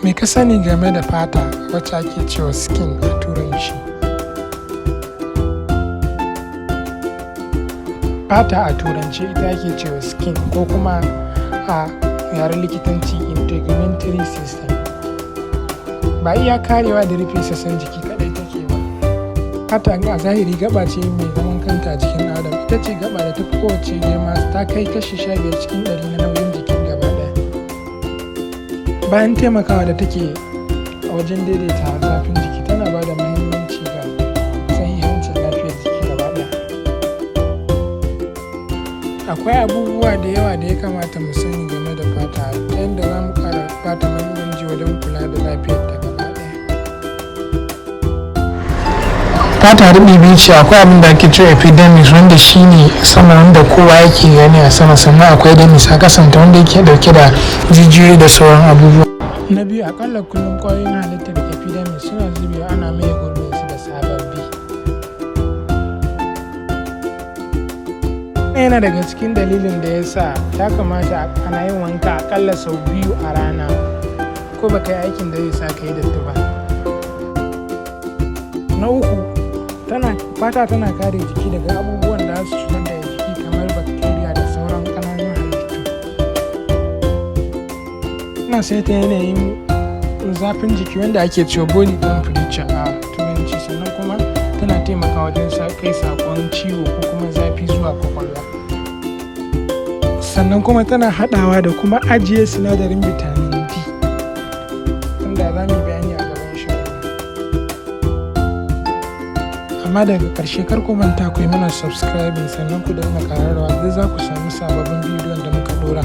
Me ka sani game da fata, wacce ake cewa skin a Turanci? Fata a Turanci ita ake cewa skin, ko kuma a yaren likitanci integumentary system. Ba iya karewa da rufe sassan jiki kaɗai take ba. Fata a zahiri gaɓa ce mai zaman kanta a jikin ɗan adam. Ita ce gaɓa da ta fi kowacce girma, ta kai kashi 15% na nauyin jikin gaba ɗaya. Bayan taimakawa da take a wajen daidaita zafin jiki, tana ba da muhimmanci ga sahihancin lafiyar jiki gaba ɗaya. Akwai abubuwa da yawa da ya kamata mu sani game da fata, ta yadda za mu ƙara ba ta muhimmanci wajen kula da lafiyarta gaba ɗaya. Fata ruɓi biyu ce. Akwai abin da ake cewa epidermis, wanda shi ne sama, wanda kowa yake gani a sama, sannan akwai dermis a kasanta, wanda yake dauke da jijiyoyi da sauran abubuwa. Na biyu, akalla kullum kwayoyin halittar epidermis suna zubewa, ana maye gurbinsu da sababbi. Yana daga cikin dalilin da ya sa ya kamata ana yin wanka akalla sau biyu a rana, ko baka yi aikin da zai sa ka yi datti ba. Na uku, tana fata tana kare jiki daga abubuwan da su cutar da jiki, kamar bacteria da sauran ƙananan halittu. Tana saita yanayin zafin jiki, wanda ake cewa body temperature a Turanci, sannan kuma tana taimakawa wajen kai saƙon ciwo ko kuma zafi zuwa kwakwalwa. Sannan kuma tana haɗawa da kuma ajiye sinadarin vitamin D, wanda za mu yi bayani a gaba insha Allah. Amma daga ƙarshe, kar ku manta ku yi mana subscribing, sannan ku danna ƙararrawa, duk za ku samu sababbin bidiyon da muka ɗora.